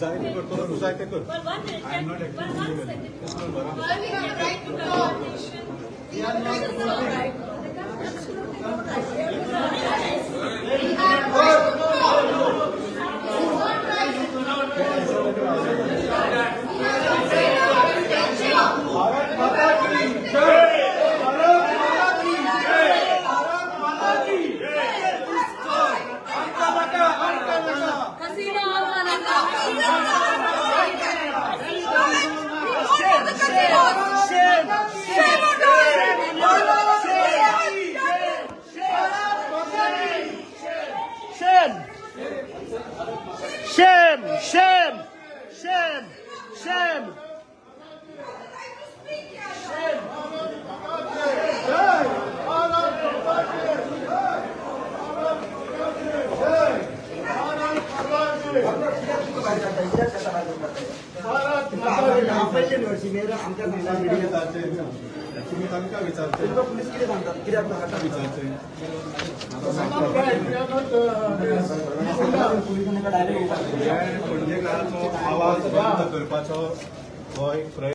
जाय तें करतलो, तूं जाय तें कर. Well, one minute, I am not well, one second. बराबर. We have a right to communication. We have a right to talk. We have a right to talk. It's not right. We have a freedom of speech here. Bharat माता की जय! भारत माता की जय! भारत माता की जय! आमकां नाका, आमकां नाका. Casino आमकां नाका. We don't want the casinos. Shame on us. Shame! Shame! Shame! Shame! Shame! Right to speak here. जय! भारत माता की जय! भारत माता की जय! भारत माता की भारत माता की. आपयले न्हय मेयर आमकां सांगता मिडिया. विचारचें तुमी, तांकां विचारचें. तुमकां पुलीस कितें सांगतात, कित्याक नाका? विचारचें. पुलिसांनी डायरेक्ट हे पणजेकाराचो आवाज बंद करपाचो हो एक प्रयत्न.